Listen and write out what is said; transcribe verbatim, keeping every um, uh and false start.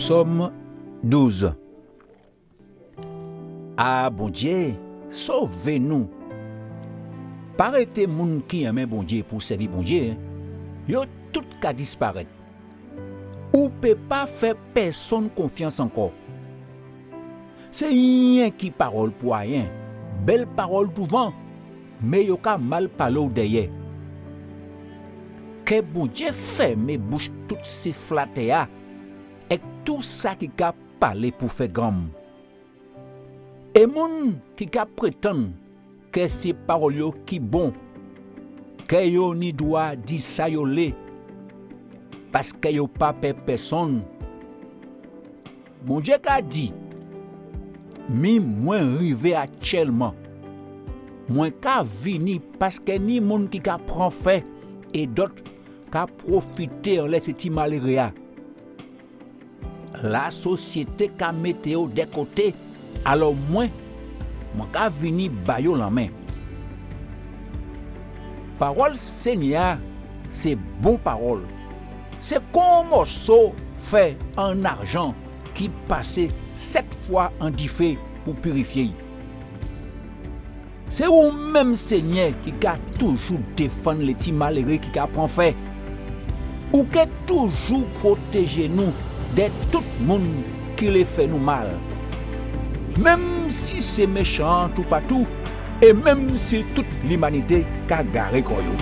Sòm douz. A Bondié, sové nou! Pa rété moun ki enmen Bondié pou sèvi Bondié, yo tout ka disparet. Ou pé pa fè pèsonn konfians ankò. Sé yenki pawol pou ayen, bel pawol douvan, men yo ka mal palé'w dèyè. Ke Bondié fèmen bouch tout sé flatè-a, ek tou sa ki ka palé pou fè granm. É moun ki ka prétann ke sé pawol yo ki bon, ke yo ni dwa di sa yo lé, paske yo pa pè pèsonn. Bondié ka di: Mi mwen rivé aktièlman. Mwen ka vini paske ni moun ki ka pran fè é dot ka pwofité anlè sé ti maléré-a. Lasosiété ka mété yo dè koté, alò mwen, mwen ka vini ba yo lanmen. Pawol Senyè-a sé bon pawol. Sé kon moso fè an arjan ki pasé set fwa an difé pou pirifié'y. Sé ou menm, Senyè, ki ka toujou défann lé ti maléré ki ka pran fè. Ou ké toujou pwotéjé nou dè tout moun ki lé fè nou mal, menm si sé méchan-an toupatou é menm si tout limanité ka garé kò yo.